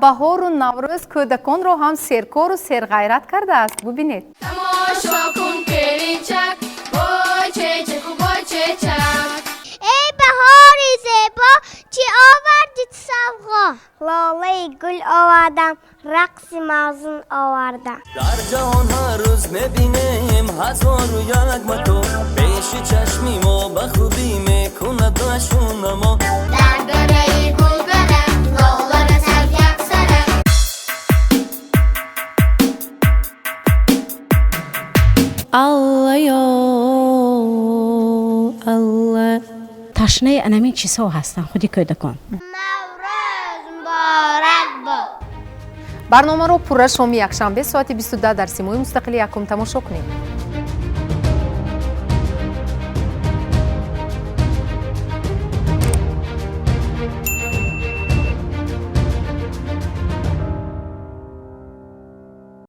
Баҳору Наврӯз кӯдаконро ҳам серкору серғайрат кардааст. Бубинед. Тамошо кун, келинчак, бой чечаку, бой чечак. Эй баҳори зебо, чӣ овардӣ савғо? Лолаи гул овардам, рақси мавзун овардам. Дар ҷаҳон ҳар рӯз мебинем ҳазору як матоъ, пеши чашми мо ба хубӣ мекунад нашунамо. Дар дараи гулдара лола расад яксара. Аллаё, Алла. Ташнаи анамин чизҳо ҳастанд худи кӯдакон. Наврӯз муборак бод! Барномаро пурра шоми якшанбе соати 22 дар Симои мустақили якум тамошо кунед.